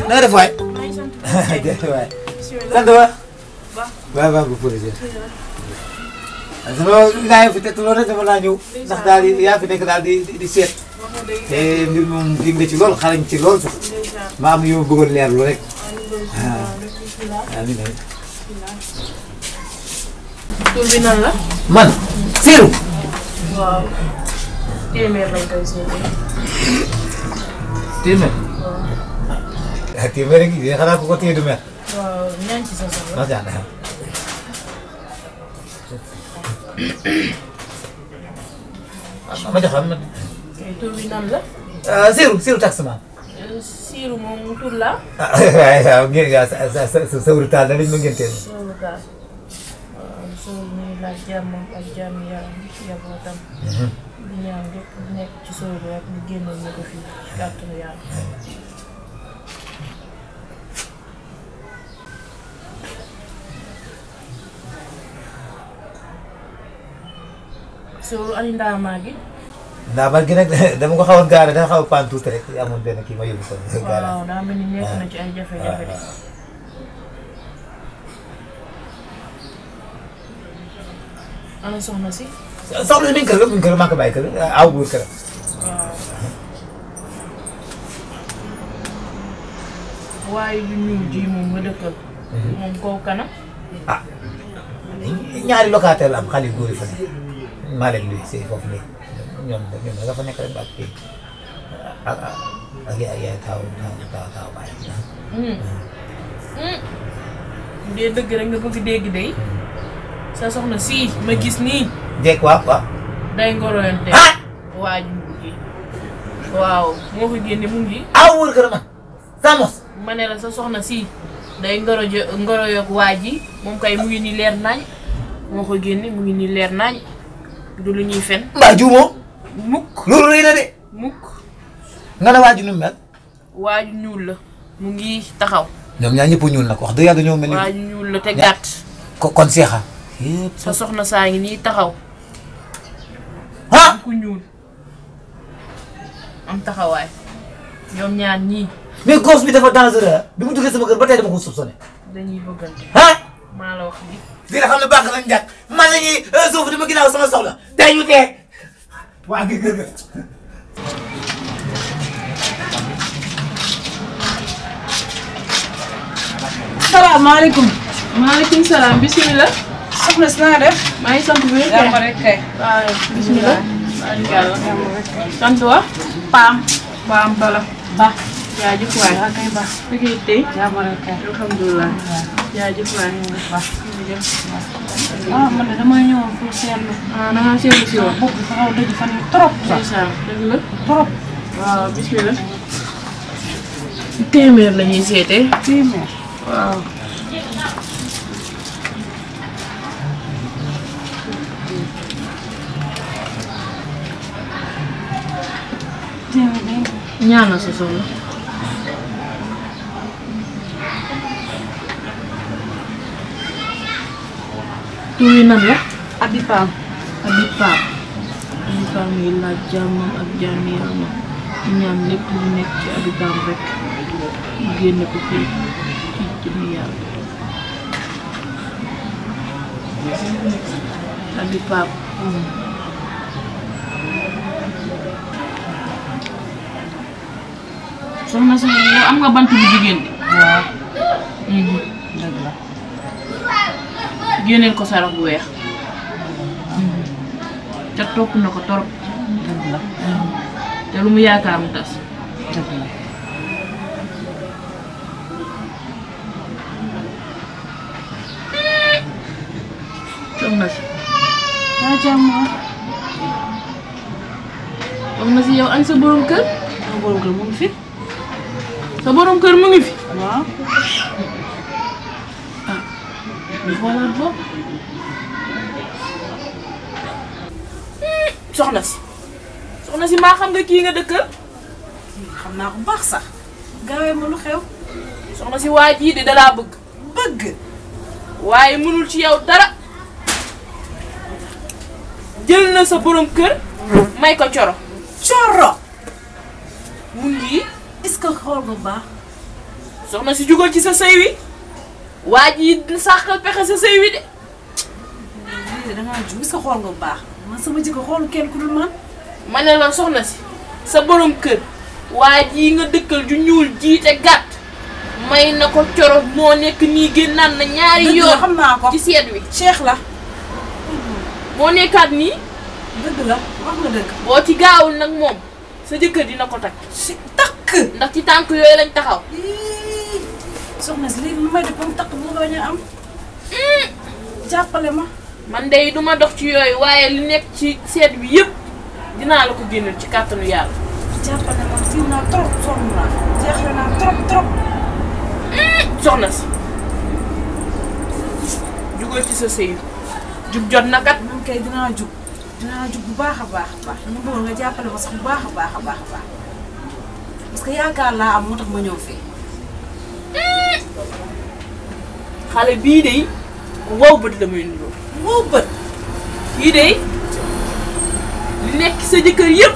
na def waay. waay. sant ba. waaw waaw bu projet. sama gars yi fi teg loolu rek dama laa ñëw ndax daal di yaa fi nekk daal di seet. te mbir moom dig nga ci lool xarañ ci lool sax. ma am yu ma bëggoon leerlu rek. amiin amiin. tur bi nan la. man Seydou. waaw. téeméer lañ koy seetee. téeméer. waaw. téeméer rek yi xanaa ko téye du mer. waaw ñaan ci sa soxla. macha allah. ma jox ma. tur bi nan la. Seydou taximan. Siiru moom tur la. ah waaw ngeen sa sawru taal dañu ma ngeen teel. Sowru taal. waaw Sowru ñu ngi laaj jàmm ak jàmm yaram yabootam. di ñaan lépp nekk ci Sowru rek ñu génnoon ñu ko fii ci kàttanu yàlla. Sowru ani ndaamaa gi. ndaamal gi nag dama ko xawoon gaare dafa xaw a paan tuuti rek amoon benn kii ma yóbbu ko. waaw daa mel ni nekk na ci ay jafe-jafe de. ana soxna si. soxna mi ngi kër ga mi ngi kër maa ko bàyyi kër aw buur kër. waaw. waaye lu ñuul ji moom nga dëkkal. moom kooku kanam. ah ñaari locataire la am xale yu góor yi fa nekk maa leen luy si foofu nii ñoom nga fa nekk rek ba ak kii ak yaay taw bàyyi. bu dee dëgg rek nga bëgg dégg day sa soxna si ma gis nii. jéeg waaw. day ngoroyante. waa ji mu ngi waaw moo ko génne mu ngi. aw wóor kër ma Samos. ma ne la sa soxna si day ngoroyoog waa ji moom kay mu ngi nii leer nañ moo ko génne mu ngi nii leer nañ du lu ñuy fen. mbaa juumoo. mukk loolu rëy na de. mukk. nga ne waa ji nu mu mel. waa ji ñuul la mu ngi taxaw. ñoom ñaar ñëpp ñuul na ko wax dëgg yàlla dañoo mel ni. waa ji ñuul la te gàtt. kon seexa. sa soxna saa ngi nii taxaw. ku ñuul am taxawaay ñoom ñaar ñii. mais gosse bi dafa dangereux bi mu duggee sama kër ba tey dama ko soupçonné. dañuy bëggante. maa la wax ni. dina xam ne baax nañ jàpp man la ñuy suuf di ma ginnaaw sama soxla tey ñu tee. waa ngi gërëm. salaamaaleykum. maaleykum salaam bisimilah. soxna si na nga def. maa ngi sant bu wér. jàmm rek kay. waaw bisimilah. sant wa. Paam. Paam Bala. Ba. jaajëf waay. waaw kay Ba. liggéey tey. jàmm rek kay. alhamdulilah. jaajëf waay. Ba. ah man de damay ñëwoon pour seetlu. ah da ngaa seetlu si woon. bopp bi xaw dëgg fan yi trop sax. ndeysaan dëgg la. trop. waaw bisimilah. téeméer la ñuy seetee. téeméer. waaw. téeméer. ñaanal sa soxla. tur yi nan la. Abi Paam. Habib Paam. Habib Paam yi laaj jàmmam ak jàmmi yaramam ñaan lépp lu nekk ci Habib Paam rek ñu génne ko fii ci jëmmi yàlla. Habib Paam. soxna si yow am nga bant bu jigéen de. waaw. dëgg la. génneel ko sarax bu weex. te topp na ko torop. dëgg la. te lu mu yaakaar mu tas. dëgg la. soxna si. yaa jàmm. soxna si yow an sa borom kër. sama borom kër mu ngi fi. sa borom kër mu ngi fi. waaw. ñu xoolaat bopp. soxna si. soxna si maa xam nga kii nga dëkkal. xam naa ko baax sax. gaawee ma lu xew. soxna si waa jii de dalaa bëgg. bëgg. waaye mënul ci yow dara. jël na sa borom kër. may ko coro. Coro. mu ngi. est-ce que xool nga baax. soxna si jugal ci sa sëy wi. waa ji sàqal pexe sa sëy wi de. lii da ngaa jug est-ce que xool nga baax. man sama jikko xoolu kenn ku dul man. ma ne la soxna si sa borom kër waa ji nga dëkkal ju ñuul jiite gàtt may na ko coro moo nekk nii génnaan na ñaari yoon xam naa ko ci seet wi. Cheikh la. moo nekkaat nii. dëgg la wax nga dëgg. boo ci gaawul nag moom sa jëkkër dina ko takk. si takk. ndax ci tànk yooyu lañ taxaw. soxna si léegi lu may def ba mu takk bu nga bañ a am. jàppale ma. man de duma dox ci yooyu waaye li nekk ci seet bi yëpp dinaa la ko génneel ci kàttanu yàlla. jàppale ma tiw naa trop sonn naa jeexle naa trop. soxna si jugal ci sa sëy jug jot na kat. man kay dinaa jug bu baax a baax dama bëggoon nga jàppale ma sax bu baax a baax parce que yaakaar laa am moo tax ma ñëw fii. xale bii de wow bët la muy niroo. wow bët. kii de li nekk sa jëkkër yëpp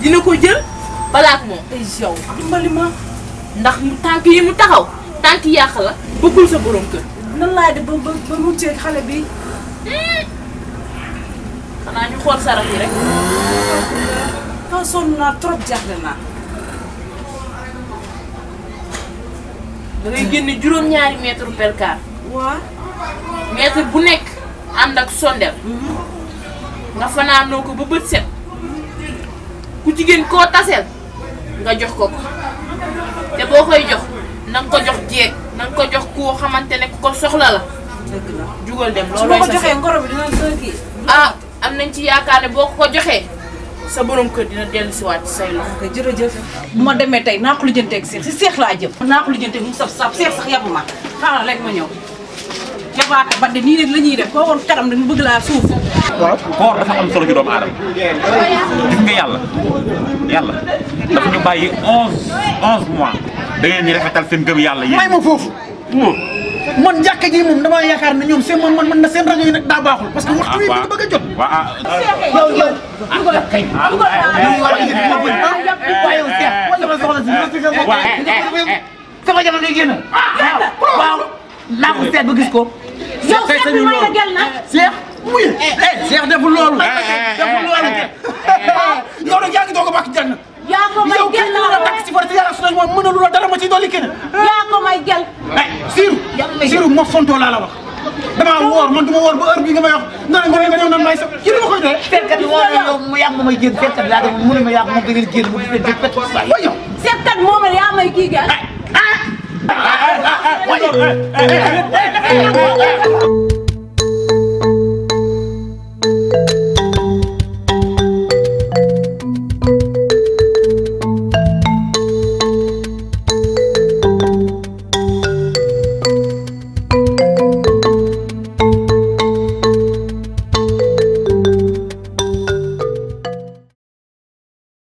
dina ko jël balaak moom. ay yow dimbali ma. ndax tànk yi mu taxaw tànk yàq la bëggul sa borom kër. nan laay def ba muccee xale bi. xanaa ñu xool sarax yi rek. ah sonn naa trop jaaxle naa. da ngay génne juróom-ñaari mètre percale. waa. mètre bu nekk ànd ak sondel. nga fanaanoo ko ba bët set. ku jigéen koo taseel nga jox ko ko. te boo koy jox na nga ko jox jeeg na nga ko jox koo xamante ne ku ko soxla la. dëgg la jugal dem su loolooy ma sa ko joxee ngoro bi dina gën kii. ah am nañ ci yaakaar ne boo ko joxee sa borom kër dina dellusiwaat ci say loxo. ok jërëjëf. bu ma demee tey naa ko lijjanteeg Seex si Seex laa jëm. naa ko lijjanteeg mu saf Seex sax yabu ma xaaral rek ma ñëw. yabaate ba de nii rek la ñuy def koo woon kanam dañu bëgg laa suuf. waaw koor dafa am solo ci doomu aadama gis nga yàlla dafa ñu bàyyi 11 mois da ngeen ñu rafetal seen gëm yàlla yéen. may ma foofu. man jàkka ji moom damaa yaakaar ne ñoom seen man na seen rajo yi nag daa baaxul parce que waxtu wi bëgg a jot. yow sama jabar ngay génn. waaw naa ko seet ba gis ko. yow Seex bi may la gel na. Seex muy Seex deful loolu. yow nag yaa ngi doog a bàq jàng. yaa ko may gel yow kenn takk ci farata yàlla su moom mënalu la dara ma ci dolli kenn. yaa ko may gel. Siiru ma fontoo laa la wax. damaa woor man du ma woor ba heure bii nga may wax naan nga ñëw naan may sax kii du ma koy dee. seetkat bi woo na yow mu yàgg ma may génn seetkat laa dem mu ne ma yàgg moom da ngeen génn mu di leen fekk waaye yow. seetkat moo ma yaa may kii gel. waaye